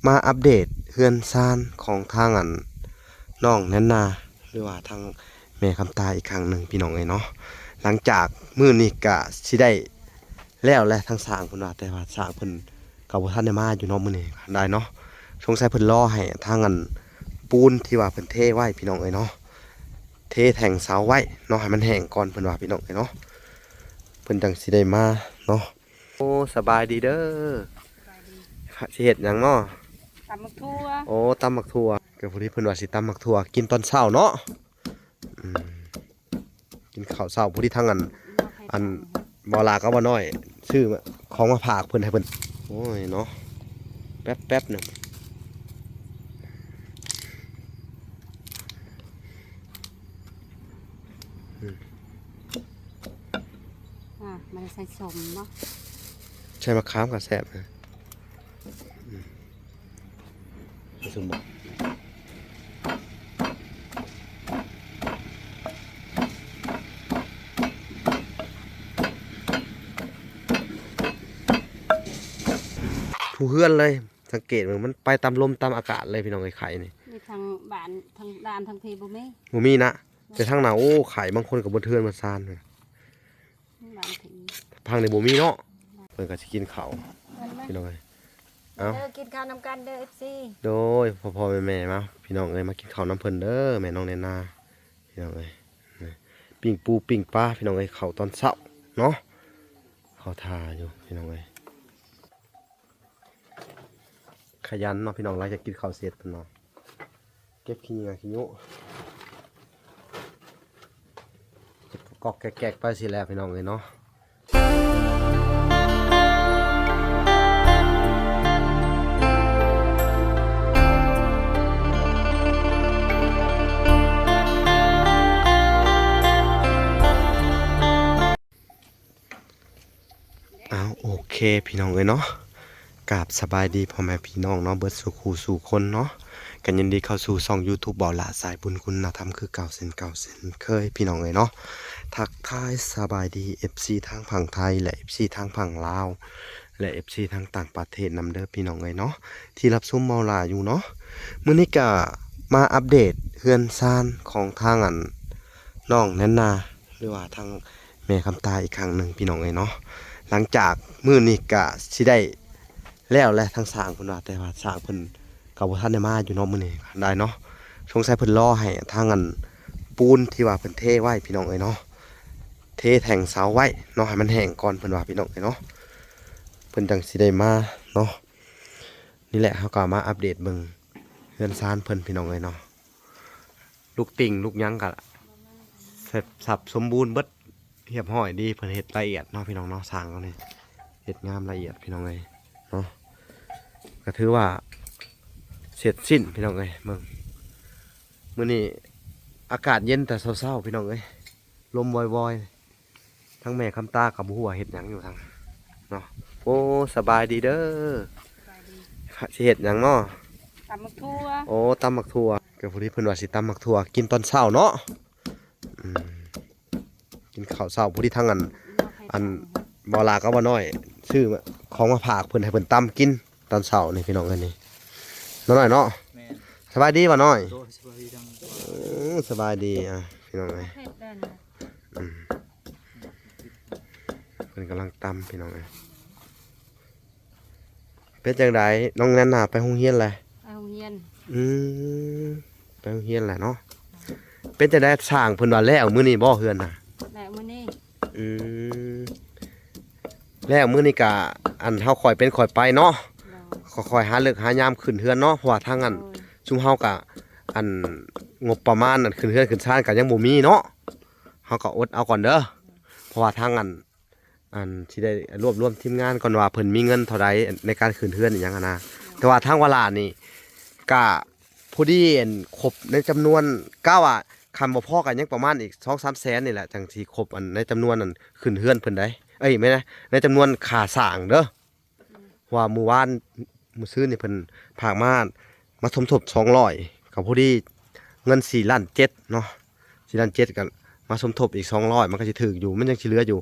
ມາອັບເດດເຮືອນຊານຂອງທາງອັນນ້ອງແນນນາ ຫຼືວ່າທາງແມ່ຄຳຕາອີກຄັ້ງໜຶ່ງພີ່ນ້ອງເອີຍເນາະ. ຫຼັງຈາກມື້ນີ້ກະຊິໄດ້ແລ້ວແຫຼະທາງຊ່າງເພິ່ນວ່າ ແຕ່ວ່າຊ່າງເພິ່ນກໍບໍ່ທັນໄດ້ມາຢູ່ເນາະ ມື້ນີ້ໄດ້ເນາະ. ສົງໄສເພິ່ນລໍໃຫ້ທາງອັນປູນທີ່ວ່າເພິ່ນເທໄວ້ພີ່ນ້ອງເອີຍເນາະ ເທແທ່ງເສົາໄວ້ເນາະ ໃຫ້ມັນແຫ້ງກ່ອນເພິ່ນວ່າພີ່ນ້ອງເອີຍເນາະ ເພິ່ນຈັ່ງຊິໄດ້ມາເນາະ. ໂອ້ ສະບາຍດີເດີ. ສະບາຍດີ. ຊິເຮັດຫຍັງເນາະ? ຕຳໝາກຖົ່ວ. ໂອ້ ຕຳໝາກຖົ່ວ. ກໍພໍດີເພິ່ນວ່າຊິຕຳໝາກຖົ່ວກິນຕອນເຊົ້າເນາະ. ອືມ ກິນເຂົ້າເຊົ້າ ພໍດີທາງອັນ ອັນ ບໍ່ຫຼ້າກັບບໍ່ນ້ອຍ ຊື້ຂອງມາຝາກເພິ່ນ ໃຫ້ເພິ່ນ ໂອ້ຍເນາະ ແປັບໆໜຶ່ງ. ອືມ ອ່າ ມັນໃສ່ສົ້ມເນາະ ໃສ່ມະຂາມກໍແຊບນະ. ອືມ ໃສ່ສົ້ມບໍ່? ຜູ້ເຮືອນເລີຍ ສັງເກດເບິ່ງ ມັນໄປຕາມລົມຕາມອາກາດເລີຍ ພີ່ນ້ອງເອີຍ ໄຂ່ນີ້. ນີ້ທາງບ້ານ ທາງດ້ານທາງພີບໍ່ມີ ບໍ່ມີນະ. ແຕ່ທາງໜ້າ ໂອ້ ໄຂ່ບາງຄົນກໍເບິດເຮືອນເບິດຊານ ບ້ານພີ ທາງນີ້ບໍ່ມີເນາະ. ເພິ່ນກໍຊິກິນເຂົ້າ ພີ່ນ້ອງເອີຍ. ເອົາ ເດີ ກິນເຂົ້ານຳກັນເດີ ເອັຟຊີ. ໂດຍ ພໍ່ໆແມ່ໆ ມາ ພີ່ນ້ອງເອີຍ ມາກິນເຂົ້ານຳເພິ່ນເດີ ແມ່ນ້ອງແນນນາ ພີ່ນ້ອງເອີຍ. ນີ້ ປີ້ງປູປີ້ງປາ ພີ່ນ້ອງເອີຍ ເຂົ້າຕອນເຊົ້າເນາະ ເຂົ້າທ່າຢູ່ ພີ່ນ້ອງເອີຍ. ຂະຫຍັນເນາະ ພີ່ນ້ອງ ຫຼັງຈາກກິນເຂົ້າເສັດເພິ່ນເນາະ ເກັບຂີ້ເຫຍື້ອຂີ້ຍຸ ກອກແກກໆໄປຊີ້ແຫຼະ ພີ່ນ້ອງເອີຍເນາະ. ອ້າວ ໂອເຄ ພີ່ນ້ອງເອີຍເນາະ ກາບສະບາຍດີພໍ່ແມ່ພີ່ນ້ອງເນາະ ເບິດສູ່ຄູ່ສູ່ຄົນເນາະ. ກໍຍິນດີເຂົ້າສູ່ຊ່ອງຢູທູບ ເບົາຫຼ້າສາຍບຸນຄຸນນະທຳ ຄືເກົ່າເຊັ່ນເກົ່າເຊັ່ນເຄີຍ ພີ່ນ້ອງເອີຍເນາະ. ທັກທາຍສະບາຍດີ ເອັຟຊີ ທາງຝັ່ງໄທ ແລະ ເອັຟຊີ ທາງຝັ່ງລາວ ແລະ ເອັຟຊີ ທາງຕ່າງປະເທດນຳເດີ ພີ່ນ້ອງເອີຍເນາະ ທີ່ຮັບຊົມເບົາຫຼ້າຢູ່ເນາະ. ມື້ນີ້ກະມາອັບເດດເຮືອນຊານຂອງທາງອັນນ້ອງແນນນາ ຫຼືວ່າທາງແມ່ຄຳຕາອີກຄັ້ງໜຶ່ງ ພີ່ນ້ອງເອີຍເນາະ. ຫຼັງຈາກມື້ນີ້ກະຊິໄດ້ແລ້ວແຫຼະທາງຊ່າງເພິ່ນວ່າ ແຕ່ວ່າຊ່າງເພິ່ນກໍບໍ່ທັນໄດ້ມາຢູ່ເນາະ ມື້ນີ້ໄດ້ເນາະ. ສົງໄສເພິ່ນລໍໃຫ້ທາງອັນປູນທີ່ວ່າເພິ່ນເທໄວ້ ພີ່ນ້ອງເອີຍເນາະ ເທແທ່ງເສົາໄວ້ເນາະ ໃຫ້ມັນແຫ້ງກ່ອນເພິ່ນວ່າ ພີ່ນ້ອງເອີຍເນາະ ເພິ່ນຈັ່ງຊິໄດ້ມາເນາະ. ນີ້ແຫຼະ ເຮົາກໍມາອັບເດດເບິ່ງເຮືອນຊານເພິ່ນ ພີ່ນ້ອງເອີຍເນາະ. ລູກຕິ່ງລູກຫຍັງກໍເສັດສັບສົມບູນເບິດ ຮຽບຮ້ອຍດີ ເພິ່ນເຮັດລະອຽດເນາະ ພີ່ນ້ອງເນາະ. ຊ່າງເຮົານີ້ເຮັດງາມລະອຽດ ພີ່ນ້ອງເອີຍເນາະ ກໍຖືວ່າເສັດສິ້ນ ພີ່ນ້ອງເອີຍ. ເບິ່ງ ມື້ນີ້ອາກາດເຢັນແຕ່ເຊົ້າໆ ພີ່ນ້ອງເອີຍ ລົມວອຍໆ. ທາງແມ່ຄຳຕາກໍບໍ່ຮູ້ວ່າເຮັດຫຍັງຢູ່ທາງເນາະ. ໂອ້ ສະບາຍດີເດີ. ສະບາຍດີ. ຊິເຮັດຫຍັງເນາະ? ຕຳໝາກຖົ່ວ. ໂອ້ ຕຳໝາກຖົ່ວ. ກໍພໍດີເພິ່ນວ່າຊິຕຳໝາກຖົ່ວກິນຕອນເຊົ້າເນາະ. ອືມ ກິນເຂົ້າເຊົ້າ ພໍດີທາງອັນ ອັນ ບໍ່ຫຼ້າກັບບໍ່ນ້ອຍ ຊື້ຂອງມາຝາກເພິ່ນ ໃຫ້ເພິ່ນຕຳກິນຕອນເຊົ້ານີ້ ພີ່ນ້ອງເອີຍ. ນີ້ນ້ອຍເນາະ. ແມ່ນ. ສະບາຍດີບໍ່ນ້ອຍ? ໂດຍ ສະບາຍດີທາງ ເອີ ສະບາຍດີ ອ່າ ພີ່ນ້ອງເອີຍ. ເຮັດແລ້ວນະ. ອືມ ເພິ່ນກຳລັງຕຳ ພີ່ນ້ອງເອີຍ. ເປັນຈັ່ງໃດ ນ້ອງແນນນາໄປໂຮງຮຽນແລ້ວ? ໄປໂຮງຮຽນ. ອືມ ໄປໂຮງຮຽນແລ້ວເນາະ. ເປັນຈັ່ງໃດ ຊ່າງເພິ່ນວ່າແລ້ວມື້ນີ້ບໍ່ ເຮືອນນະ? ແລ້ວມື້ນີ້. ອືມ ແລ້ວມື້ນີ້ກະ ອັນ ເຮົາຄ່ອຍເປັນຄ່ອຍໄປເນາະ. ໂດຍ. ຄ່ອຍໆຫາເລີກຫາຍາມຂຶ້ນເຮືອນເນາະ ເພາະວ່າທາງອັນ ໂດຍ ຊຸມເຮົາກະ ອັນ ງົບປະມານ ອັນ ຂຶ້ນເຮືອນຂຶ້ນຊານກະຍັງບໍ່ມີເນາະ. ເຮົາກໍອົດເອົາກ່ອນເດີ ເພາະວ່າທາງອັນ ອັນ ຊິໄດ້ລວບລວມທີມງານກ່ອນວ່າເພິ່ນມີເງິນເທົ່າໃດໃນການຂຶ້ນເຮືອນອີ່ຫຍັງຫັ້ນນະ. ແຕ່ວ່າທາງວາລານີ້ກະພໍດີ ອັນ ຄົບໃນຈຳນວນ ກະວ່າຄັນບໍ່ພໍກໍຍັງປະມານອີກສອງສາມແສນນີ້ແຫຼະ ຈັ່ງຊິຄົບ ອັນ ໃນຈຳນວນ ອັນ ຂຶ້ນເຮືອນເພິ່ນໄດ໋ ເອີຍ ແມ່ນນະ ໃນຈຳນວນຄ່າສ້າງເດີ. ເພາະວ່າມື້ວານ ມື້ຊືນນີ້ເພິ່ນຝາກມາ ມາສົມທົບສອງຮ້ອຍ ກໍພໍດີເງິນສີ່ລ້ານເຈັດເນາະ ສີ່ລ້ານເຈັດ ກໍມາສົມທົບອີກສອງຮ້ອຍ ມັນກໍຊິຖືກຢູ່ ມັນຍັງຊິເຫຼືອຢູ່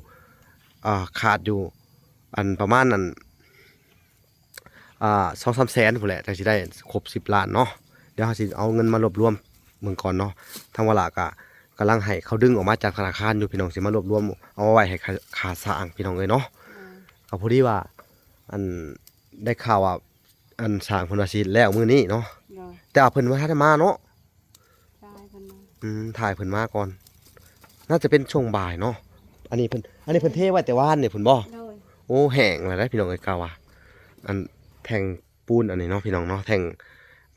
ອ່າ ຂາດຢູ່ ອັນ ປະມານ ອັນ ອ່າ ສອງສາມແສນພຸ້ນແຫຼະ ຈັ່ງຊິໄດ້ຄົບສິບລ້ານເນາະ. ດຽວເຮົາຊິເອົາເງິນມາລວບລວມເບິ່ງກ່ອນເນາະ. ທາງວາລາກະກຳລັງໃຫ້ເຂົາດຶງອອກມາຈາກທະນາຄານຢູ່ ພີ່ນ້ອງ, ຊິມາລວບລວມເອົາໄວ້ໃຫ້ຄ່າ ຄ່າສ້າງ ພີ່ນ້ອງເອີຍເນາະ. ອືມ ກໍພໍດີວ່າ ອັນ ໄດ້ຂ່າວວ່າ ອັນ ຊ່າງເພິ່ນວ່າຊິແລ້ວມື້ນີ້ເນາະ. ໂດຍ ແຕ່ວ່າເພິ່ນບໍ່ທັນໄດ້ມາເນາະ. ຖ່າຍເພິ່ນມາ ອືມ ຖ່າຍເພິ່ນມາກ່ອນ ໜ້າຈະເປັນຊ່ວງບ່າຍເນາະ. ອັນນີ້ເພິ່ນ ອັນນີ້ເພິ່ນເທໄວ້ແຕ່ວານນີ້ພຸ້ນບໍ່? ໂດຍ ໂອ້ ແຫ້ງແລ້ວເດ້ ພີ່ນ້ອງເອີຍ. ກະວ່າ ອັນ ແທ່ງປູນອັນນີ້ເນາະ ພີ່ນ້ອງເນາະ, ແທ່ງ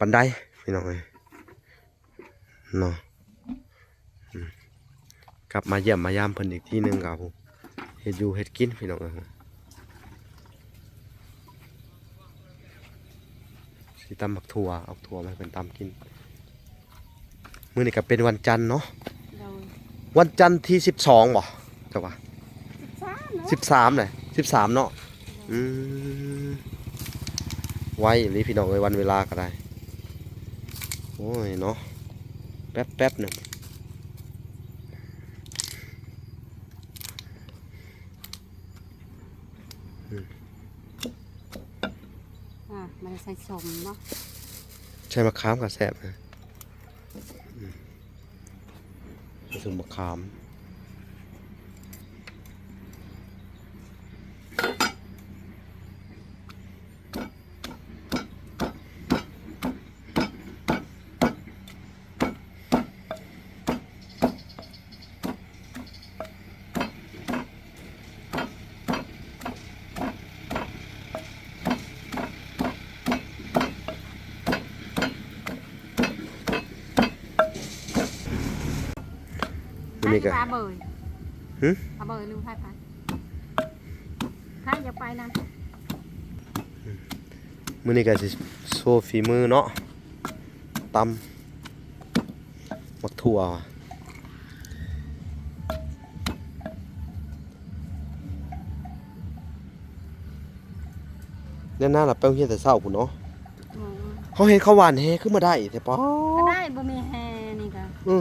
ບັນໄດ ພີ່ນ້ອງເອີຍເນາະ. ອືມ ກັບມາຢ້ຽມມາຢາມເພິ່ນອີກທີໜຶ່ງ ກໍເຮັດຢູ່ເຮັດກິນ ພີ່ນ້ອງເອີຍ. ຊິຕຳບັກຖົ່ວ ເອົາຖົ່ວມາໃຫ້ເພິ່ນຕຳກິນ. ມື້ນີ້ກໍເປັນວັນຈັນເນາະ. ໂດຍ ວັນຈັນທີສິບສອງບໍ່? ເຈົ້າວ່າ ສິບສາມເນາະ ສິບສາມເນາະ. ໂດຍ ອືມ ໄວອີ່ຫຼີ ພີ່ນ້ອງເອີຍ ວັນເວລາກໍໄດ້. ໂອ້ຍເນາະ ແປັບໆໜຶ່ງ. ອືມ ອ່າ ມັນໃສ່ສົ້ມເນາະ ໃສ່ມະຂາມກໍແຊບນະ. ອືມ ໃສ່ສົ້ມມະຂາມ. ມື້ນີ້ກໍ ປາເບີຍ ຫຶ ປາເບີຍ ຫຼືໃຜໄປ ໃຜຢາກໄປນຳ. ມື້ນີ້ກໍຊິໂຊຝີມືເນາະ ຕຳໝາກຖົ່ວ. ແນວນັ້ນລະ ໄປໂຮງຮຽນແຕ່ເຊົ້າພຸ້ນເນາະ. ໂອ້ ເຮົາເຫັນເຂົາຫວ່ານແຫ ຄືມາໄດ້ແທ້ ປາດ ກໍໄດ້ ບໍ່ມີແຫນີ້ກໍ ອື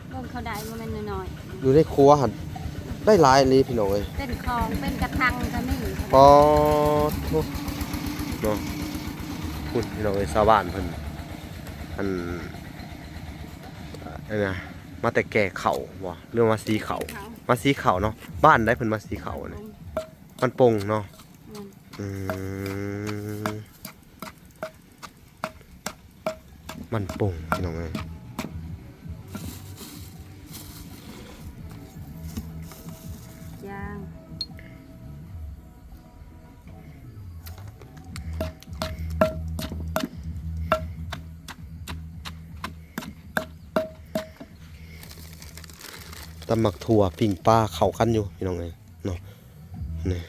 ເບິ່ງເຂົາໄດ້ບໍ່ແມ່ນນ້ອຍໆ ຢູ່ໃນຄົວຫັ້ນ ໄດ້ຫຼາຍອີ່ຫຼີ ພີ່ນ້ອງເອີຍ. ເປັນຂອງ ເປັນກະທັງກໍມີ ປາດໂທ້ ເນາະ. ພຸ້ນ ພີ່ນ້ອງເອີຍ ຊາວບ້ານເພິ່ນ ອັນ ອັນນະ ມາແຕ່ແກ່ເຂົ້າບໍ່ ຫຼືວ່າມາສີເຂົ້າ? ມາສີເຂົ້າເນາະ. ບ້ານໃດເພິ່ນມາສີເຂົ້ານີ້? ບ້ານປົງເນາະ. ອືມ ມັນປົງ ພີ່ນ້ອງເອີຍ. ຕຳໝາກຖົ່ວ ປີ້ງປາ ເຂົ້າກັນຢູ່ ພີ່ນ້ອງເອີຍເນາະ. ນີ້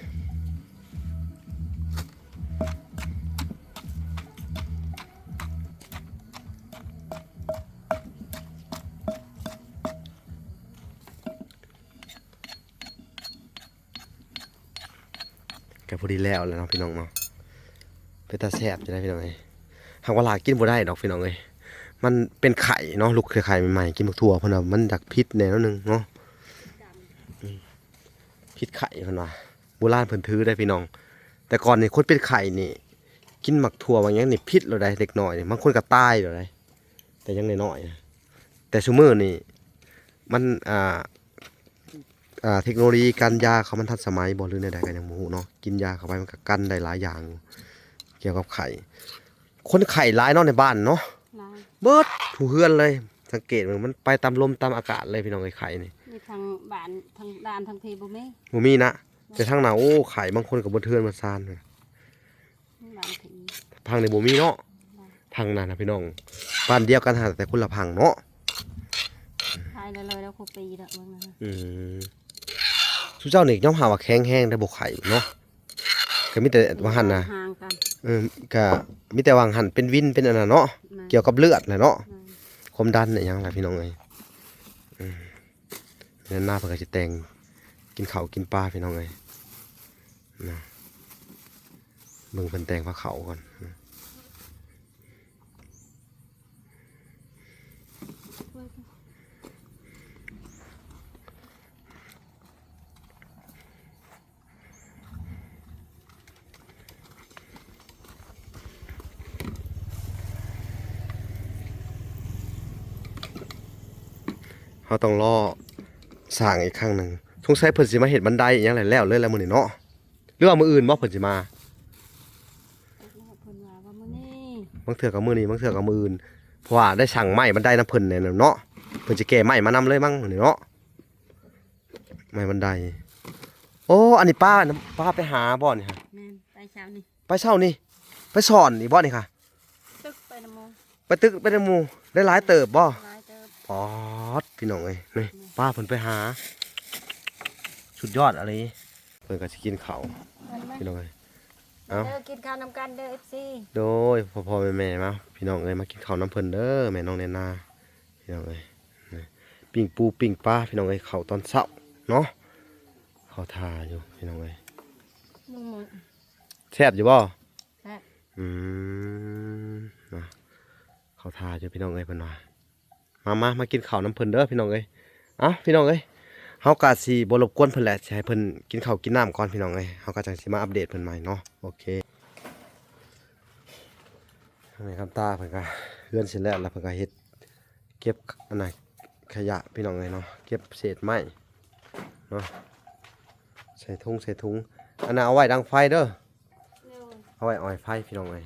ກໍພໍດີແລ້ວແລ້ວເນາະ ພີ່ນ້ອງເນາະ. ເປັນຕາແຊບຢູ່ໃດ໋ ພີ່ນ້ອງເອີຍ. ຫາກວ່າຫຼາຍກິນບໍ່ໄດ້ດອກ ພີ່ນ້ອງເອີຍ, ມັນເປັນໄຂ້ເນາະ, ລຸກໄຂ້ໃໝ່ໆ ກິນໝາກຖົ່ວ ເພິ່ນວ່າມັນຢາກຜິດແດ່ໜ້ອຍໜຶ່ງເນາະ. ອືມ ຜິດໄຂ້ເພິ່ນວ່າ ໂບລານເພິ່ນຖືໄດ໋ ພີ່ນ້ອງ. ແຕ່ກ່ອນນີ້ຄົນເປັນໄຂ້ນີ້ ກິນໝາກຖົ່ວໝາກຫຍັງນີ້ຜິດແລ້ວໃດ໋ ເດັກນ້ອຍນີ້ ບາງຄົນກໍຕາຍແລ້ວໃດ໋ ແຕ່ຍັງນ້ອຍໆນະ. ແຕ່ຊຸມື້ນີ້ມັນ ອ່າ ອ່າ ເທັກໂນໂລຢີການຢາເຂົາມັນທັນສະໄໝບໍ່ ຫຼືແນວໃດກໍຍັງບໍ່ຮູ້ເນາະ. ກິນຢາເຂົ້າໄປມັນກໍກັນໄດ້ຫຼາຍຢ່າງກ່ຽວກັບໄຂ້. ຄົນໄຂ້ຫຼາຍເນາະໃນບ້ານເນາະ, ຫຼາຍ ເບິດທຸກເຮືອນເລີຍ. ສັງເກດເບິ່ງ ມັນໄປຕາມລົມຕາມອາກາດເລີຍ ພີ່ນ້ອງເອີຍ, ໄຂ້ນີ້. ມີທັງບ້ານ ທັງດ່ານ ທັງພີບໍ່ມີ ບໍ່ມີນະ. ແຕ່ທາງໜ້າ ໂອ້ ໄຂ້ ບາງຄົນກໍເບິດເຮືອນເບິດຊານ. ບ້ານພີ ພັງນີ້ບໍ່ມີເນາະ. ພັງນັ້ນນະ ພີ່ນ້ອງ, ບ້ານດຽວກັນຫັ້ນ ແຕ່ຄົນລະພັງເນາະ. ຂາຍເລີຍໆ ແລ້ວ ຄົບປີແລ້ວເບິ່ງນະ. ອືມ ຊຸມເຈົ້ານີ້ຍອມຮັບວ່າແຂງແຮງໄດ໋ ບໍ່ໄຂ້ເນາະ. ກໍມີແຕ່ວ່າຫັ້ນນະ ເອີ ກໍມີແຕ່ວ່າຫັ້ນເປັນວິນເປັນອັນນັ້ນເນາະ. ແມ່ນ ກ່ຽວກັບເລືອດແຫຼະເນາະ. ແມ່ນ ຄວາມດັນອີຫຍັງລະ ພີ່ນ້ອງເອີຍ. ອືມ ແມ່ນ ມາເພິ່ນກໍຊິແຕ່ງກິນເຂົ້າກິນປາ ພີ່ນ້ອງເອີຍນະ. ເບິ່ງເພິ່ນແຕ່ງພາເຂົ້າກ່ອນ. ເ ເຮົາຕ້ອງລໍສ້າງອີກຄັ້ງໜຶ່ງ. ສົງໄສເພິ່ນຊິມາເຮັດບັນໄດອີ່ຫຍັງແຫຼະ ແລ້ວເລີຍແຫຼະມື້ນີ້ເນາະ ຫຼືວ່າມື້ອື່ນບໍ່ເພິ່ນຊິມາ? ເພິ່ນວ່າວ່າມື້ນີ້ ບາງເທື່ອກໍມື້ນີ້ ບາງເທື່ອກໍມື້ອື່ນ ເພາະວ່າໄດ້ສັ່ງໄມ້ບັນໄດນຳເພິ່ນແດ່ເນາະ. ເພິ່ນຊິແກ່ໄມ້ມານຳເລີຍມັ້ງມື້ນີ້ເນາະ ໄມ້ບັນໄດ. ໂອ້ ອັນນີ້ປ້າ ປ້າໄປຫາບໍ່ນີ້? ແມ່ນ ໄປເຊົ້ານີ້ ໄປເຊົ້ານີ້ ໄປສອນອີກບໍ່ນີ້ຄະ? ຕຶກໄປນຳໝູ່ ໄປຕຶກໄປນຳໝູ່ ໄດ້ຫຼາຍເຕີບບໍ່? ຫຼາຍເຕີບ. ປອດ ພີ່ນ້ອງເອີຍ ນີ້ ແມ່ນ ປ້າເພິ່ນໄປຫາ ສຸດຍອດອີ່ຫຼີ. ເພິ່ນກໍຊິກິນເຂົ້າ ແມ່ນ ພີ່ນ້ອງເອີຍ. ເອົາ ເດີ ກິນເຂົ້ານຳກັນເດີ ເອັຟຊີ ໂດຍ ພໍ່ໆແມ່ໆ ມາ ພີ່ນ້ອງເອີຍ ມາກິນເຂົ້ານຳເພິ່ນເດີ ແມ່ນ້ອງແນນາ ພີ່ນ້ອງເອີຍ. ນີ້ ປີ້ງປູປີ້ງປາ ພີ່ນ້ອງເອີຍ ເຂົ້າຕອນເຊົ້າເນາະ ເຂົ້າທ່າຢູ່ ພີ່ນ້ອງເອີຍ. ໝູ່ໆ ແຊບຢູ່ບໍ່? ແຊບ. ອືມ ເນາະ ເຂົ້າທ່າຢູ່ ພີ່ນ້ອງເອີຍ ເພິ່ນວ່າ. ມາ ມາ ມາກິນເຂົ້ານຳເພິ່ນເດີ ພີ່ນ້ອງເອີຍ. ເອົ້າ ພີ່ນ້ອງເອີຍ ເຮົາກະຊິບໍ່ລົບກວນເພິ່ນແຫຼະ ຊິໃຫ້ເພິ່ນກິນເຂົ້າກິນນ້ຳກ່ອນ ພີ່ນ້ອງເອີຍ ເຮົາກະຈັ່ງຊິມາອັບເດດເພິ່ນໃໝ່ເນາະ. ໂອເຄ ແມ່ຄຳຕາເພິ່ນກະເຮືອນເສັດແລ້ວ ແລ້ວເພິ່ນກະເຮັດ ເກັບ ອັນນ່າ ຂະຫຍະ ພີ່ນ້ອງເອີຍເນາະ ເກັບເສດໄມ້ເນາະ ໃສ່ຖົງ ໃສ່ຖົງ. ອັນນັ້ນເອົາໄວ້ດັງໄຟເດີ ໂດຍ ເອົາໄວ້ອອຍໄຟ ພີ່ນ້ອງເອີຍ.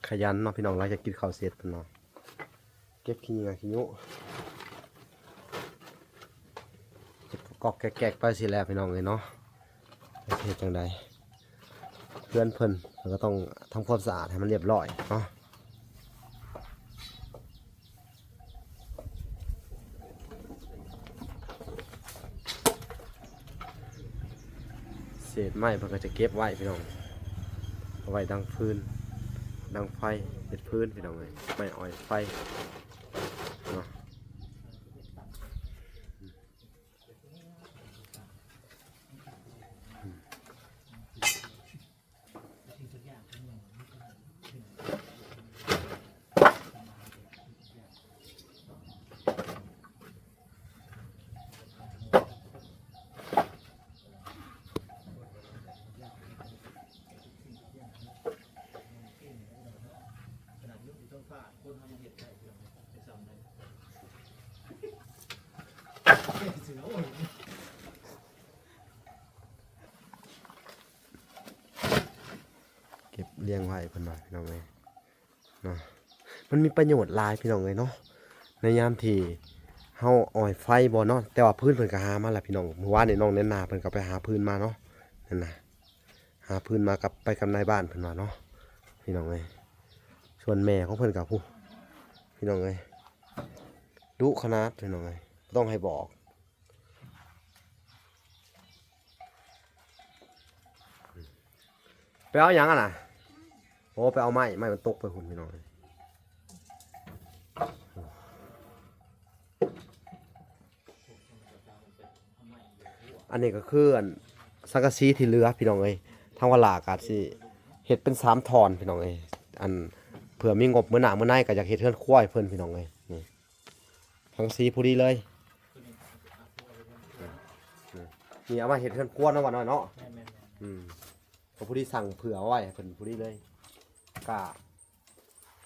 ຂະຫຍັນເນາະ ພີ່ນ້ອງ ຫຼັງຈາກກິນເຂົ້າເສັດເພິ່ນເນາະ ເກັບຂີ້ເຫຍື້ອຂີ້ຍຸ ເກັບກອກແກກໆໄປຊີ້ແຫຼະ ພີ່ນ້ອງເອີຍເນາະ. ເຮັດຈັ່ງໃດ ເຮືອນເພິ່ນ ເພິ່ນກໍຕ້ອງທຳຄວາມສະອາດໃຫ້ມັນລຽບລ້ອຍເນາະ. ເສດໄມ້ເພິ່ນກໍຈະເກັບໄວ້ ພີ່ນ້ອງ ເອົາໄວ້ດັງຟືນ ດັງໄຟ ເຮັດຟືນ ພີ່ນ້ອງເອີຍ ໄມ້ອອຍໄຟເນາະ. ເກັບລຽງໄວ້ເພິ່ນວ່າ ພີ່ນ້ອງເອີຍເນາະ. ມັນມີປະໂຫຍດຫຼາຍ ພີ່ນ້ອງເອີຍເນາະ ໃນຍາມທີ່ເຮົາອອຍໄຟບໍ່ເນາະ. ແຕ່ວ່າຟືນເພິ່ນກໍຫາມາແລ້ວ ພີ່ນ້ອງ ມື້ວານນີ້ນ້ອງແນນນາເພິ່ນກໍໄປຫາຟືນມາເນາະ ນັ້ນນະ ຫາຟືນມາກັບ ໄປກັບນາຍບ້ານເພິ່ນວ່າເນາະ ພີ່ນ້ອງເອີຍ. ສ່ວນແມ່ຂອງເພິ່ນກໍ ຜູ້ ພີ່ນ້ອງເອີຍ ດຸຂະໜາດ ພີ່ນ້ອງເອີຍ ບໍ່ຕ້ອງໃຫ້ບອກ. ໄປເອົາຫຍັງຫັ້ນນະ? ໂອ້ ໄປເອົາໄມ້ ໄມ້ມັນຕົກໄປພຸ້ນ ພີ່ນ້ອງ. ອັນນີ້ກໍຄື ອັນ ສັງກະສີທີ່ເຫຼືອ ພີ່ນ້ອງເອີຍ. ທາງວາລາກໍຊິເຮັດເປັນສາມທ່ອນ ພີ່ນ້ອງເອີຍ. ອັນ ເພື່ອມີງົບມື້ໜ້າມື້ໃນ ກໍຢາກເຮັດເຮືອນຄົວໃຫ້ເພິ່ນ ພີ່ນ້ອງເອີຍ. ນີ້ ສັງກະສີພໍດີເລີຍ. ນີ້ເອົາມາເຮັດເຮືອນຄົວເນາະ ວ່າໜ້ອຍເນາະ. ແມ່ນໆໆ ອືມ ກໍພໍດີສັ່ງເຜື່ອໄວ້ໃຫ້ເພິ່ນພໍດີເລີຍ. ກະ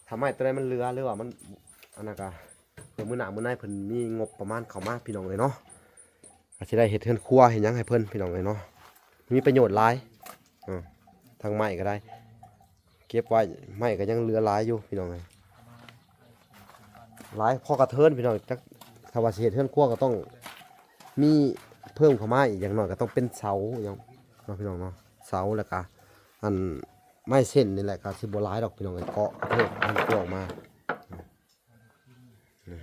ຖ້າໄມ້ຕົວໃດມັນເຫຼືອ ຫຼືວ່າມັນ ອັນນັ້ນກະ ເພື່ອມື້ໜ້າມື້ໃນເພິ່ນມີງົບປະມານເຂົ້າມາ ພີ່ນ້ອງເອີຍເນາະ. ກະຊິໄດ້ເຮັດເຮືອນຄົວເຮັດຫຍັງໃຫ້ເພິ່ນ ພີ່ນ້ອງເອີຍເນາະ. ມີປະໂຫຍດຫຼາຍ ເອີ ທັງໄມ້ກໍໄດ້ ເກັບໄວ້ ໄມ້ກໍຍັງເຫຼືອຫຼາຍຢູ່ ພີ່ນ້ອງເອີຍ ຫຼາຍພໍກະເທີນ ພີ່ນ້ອງ. ຈັກ ຖ້າວ່າຊິເຮັດເຮືອນຄົວກໍຕ້ອງມີເພີ່ມເຂົ້າມາອີກ ຢ່າງໜ້ອຍກໍຕ້ອງເປັນເສົາຫຍັງເນາະ ພີ່ນ້ອງເນາະ. ເສົາ ແລ້ວກະ ອັນ ໄມ້ເສັ້ນນີ້ແຫຼະ ກະຊິບໍ່ຫຼາຍດອກ ພີ່ນ້ອງເອີຍ ເກາະກະເທີນເຮືອນຄົວອອກມາ. ອືມ.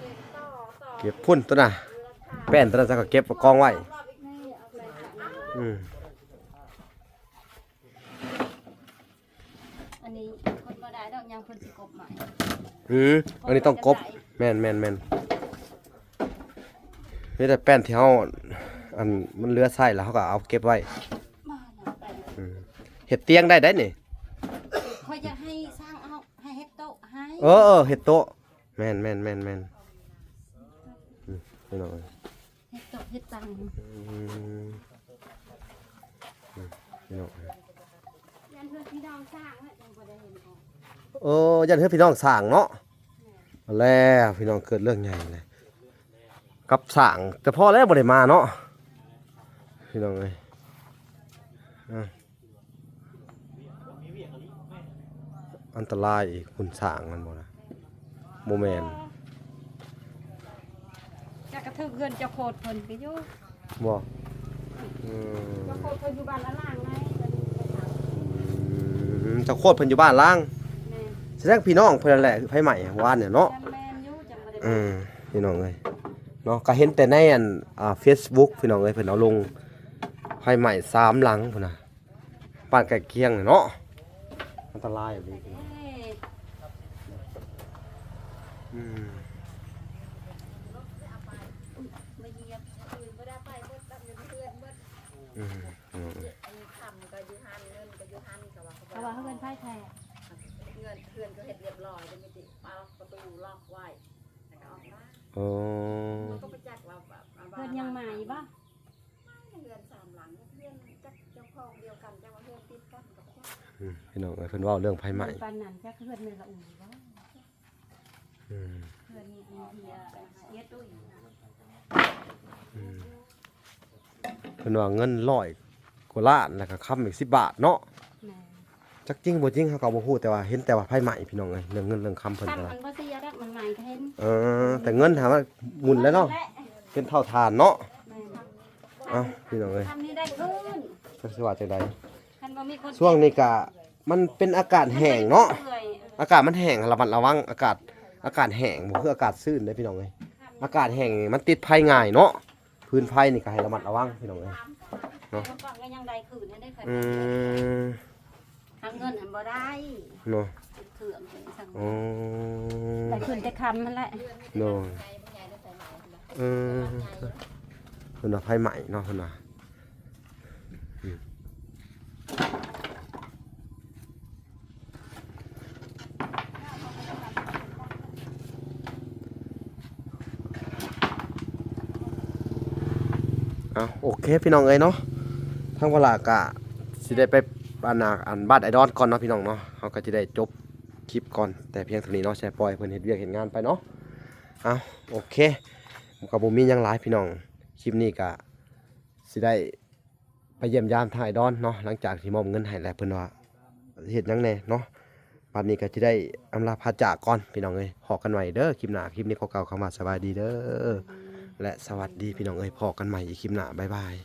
ເກັບພຸ້ນຕົວນະ ແປ້ນຕົວນັ້ນ ເຈົ້າກໍເກັບມາກອງໄວ້. ອືມ ອັນນີ້ຄົນບໍ່ໄດ້ດອກ ຍັງເພິ່ນຊິກົບໃໝ່. ອືມ ອັນນີ້ຕ້ອງກົບ. ແມ່ນໆໆ ມີແຕ່ແປ້ນທີ່ເຮົາ ອັນ ມັນເຫຼືອໃຊ້ແລ້ວ ເຮົາກໍເອົາເກັບໄວ້. ອືມ ເຮັດຕຽງໄດ້ໄດ໋ນີ້. ຂ້ອຍຢາກໃຫ້ຊ່າງເອົາ ໃຫ້ເຮັດໂຕະໃຫ້. ເອີໆ ເຮັດໂຕະ. ແມ່ນໆໆໆ ອືມ ພີ່ນ້ອງເອີຍ ເຮັດຕົກເຮັດຕັງ. ອືມ ອືມ ພີ່ນ້ອງເອີຍ ຢ້ານເພື່ອນພີ່ນ້ອງສ້າງແຫຼະ ຈັ່ງບໍ່ໄດ້ເຫັນອອກ. ເອີ ຢ້ານເພື່ອນພີ່ນ້ອງສ້າງເນາະ. ແມ່ນ ແລ້ວພີ່ນ້ອງ ເກີດເລື່ອງໃຫຍ່ແລ້ວ ກັບສ້າງ ແຕ່ພໍແລ້ວບໍ່ໄດ້ມາເນາະ ພີ່ນ້ອງເອີຍ. ອາ ອັນຕະລາຍອີກ ຄຸນຊ້າງມັນບໍ່ນະ? ບໍ່ແມ່ນ ຈັກກະຖືກເຮືອນເຈົ້າໂຄດເພິ່ນກໍຢູ່. ບໍ່? ອືມ ເຈົ້າໂຄດເພິ່ນຢູ່ບ້ານລະລາງໃດ໋. ອືມ ເຈົ້າໂຄດເພິ່ນຢູ່ບ້ານລາງ. ແມ່ນ ສະແດງພີ່ນ້ອງເພິ່ນນັ້ນແຫຼະ ໄຟໄໝ້ວານນີ້ເນາະ. ແມ່ນຢູ່ ຈັ່ງບໍ່ໄດ້. ອືມ ພີ່ນ້ອງເອີຍເນາະ ກໍເຫັນແຕ່ໃນອັນ ອ່າ ເຟສບຸກ ພີ່ນ້ອງເອີຍ ເພິ່ນເອົາລົງ ໄຟໄໝ້ສາມຫຼັງພຸ້ນນະ. ບ້ານໃກ້ຄຽງເນາະ ອັນຕະລາຍແບບນີ້. ອືມ ມາຢຽບ ອື່ນບໍ່ໄດ້ໄປເບິດ ກັບຢູ່ເຮືອນເບິດ. ອືມ ອືມ ອັນຄຳກໍຢູ່ຫັ້ນ ເງິນກໍຢູ່ຫັ້ນ ກໍວ່າ ເຂົາວ່າເຮືອນໃຜແທ້? ເຮືອນ ເຮືອນກໍເຮັດຮຽບຮ້ອຍ ແຕ່ມີແຕ່ປະຕູລັອກໄວ້ ແລ້ວກໍອອກມາ. ອໍ ມັນກໍບໍ່ຈັກວ່າ ວ່າ ວ່າ ເຮືອນຍັງໃໝ່ບໍ່? ເຮືອນສາມຫຼັງ ເຮືອນຈັກເຈົ້າຂອງດຽວກັນ ຈັກວ່າເຮືອນຕິດກັນກໍບໍ່ຈັກ. ອືມ ພີ່ນ້ອງເອີຍ ເພິ່ນເວົ້າເລື່ອງໄຟໄໝ້ ປານນັ້ນຈັກເຮືອນແມ່ນລະອູບໍ່. ອືມ ເຮືອນນີ້ເອີຍ ເອີຍ ຕຸ້ຍ. ອືມ ເພິ່ນວ່າເງິນຮ້ອຍກວ່າລ້ານ ແລ້ວກໍຄຳອີກສິບບາດເນາະ. ແມ່ນ ຈັກຈິງບໍ່ຈິງເຮົາກໍບໍ່ຮູ້ ແຕ່ວ່າເຫັນແຕ່ວ່າໄຟໄໝ້ ພີ່ນ້ອງເອີຍ ເລື່ອງເງິນເລື່ອງຄຳເພິ່ນ. ຄຳມັນບໍ່ເສຍດອກ ມັນໃໝ່ກໍເຫັນ. ເອີ ແຕ່ເງິນຫາມັນໝຸ່ນແລ້ວເນາະ. ແມ່ນ ເປັນເທົ່າຖ່ານເນາະ. ແມ່ນ ເອົ້າ ພີ່ນ້ອງເອີຍ ຄຳນີ້ໄດ້ຄືນ ຈັກຊິວ່າຈັ່ງໃດ. ຄັນບໍ່ມີຄົນ ຊ່ວງນີ້ກະມັນເປັນອາກາດແຫ້ງເນາະ. ມັນເປື່ອຍ ອາກາດມັນແຫ້ງ ລະມັດລະວັງອາກາດ ອາກາດແຫ້ງ ບໍ່ຄືອາກາດຊື້ນເດ້ ພີ່ນ້ອງເອີຍ. ອາກາດແຫ້ງນີ້ມັນຕິດໄຟງ່າຍເນາະ. ພື້ນໄຟນີ້ກໍໃຫ້ລະມັດລະວັງ ພີ່ນ້ອງເອີຍເນາະ. ເມື່ອກ່ອນກໍຍັງໄດ້ຄືນນັ້ນເດ້. ອືມ ຫາເງິນຫັ້ນບໍ່ໄດ້ເນາະ. ເຄື່ອງໄປສັ່ງ ອໍ ໄດ້ຄືນແຕ່ຄຳຫັ້ນແຫຼະ. ໂດຍ ເອີ ເພິ່ນວ່າໄຟໄໝ້ເນາະ ເພິ່ນວ່າ. ອືມ ເອົາ ໂອເຄ ພີ່ນ້ອງເອີຍເນາະ ທາງວາລາກະຊິໄດ້ໄປ ອັນນ່າ ອັນ ບ້ານໄອດອນກ່ອນເນາະ ພີ່ນ້ອງເນາະ. ເຮົາກໍຊິໄດ້ຈົບຄລິບກ່ອນແຕ່ພຽງເທົ່ານີ້ເນາະ ຊິປ່ອຍເພິ່ນເຮັດວຽກເຮັດງານໄປເນາະ. ເອົາ ໂອເຄ ກໍບໍ່ມີຫຍັງຫຼາຍ ພີ່ນ້ອງ ຄລິບນີ້ກະຊິໄດ້ ໄປຢ້ຽມຢາມທາງໄອດອນເນາະ ຫຼັງຈາກທີ່ມອບເງິນໃຫ້ແລ້ວ ເພິ່ນວ່າເຮັດຫຍັງແດ່ເນາະ. ບັດນີ້ກໍຊິໄດ້ອຳລາພາຈາກກ່ອນ ພີ່ນ້ອງເອີຍ ພໍ້ກັນໃໝ່ເດີຄລິບໜ້າ. ຄລິບນີ້ຂໍກ່າວຄຳວ່າສະບາຍດີເດີ ແລະ ສະຫວັດດີ ພີ່ນ້ອງເອີຍ ພໍ້ກັນໃໝ່ອີກຄລິບໜ້າ ບາຍບາຍ.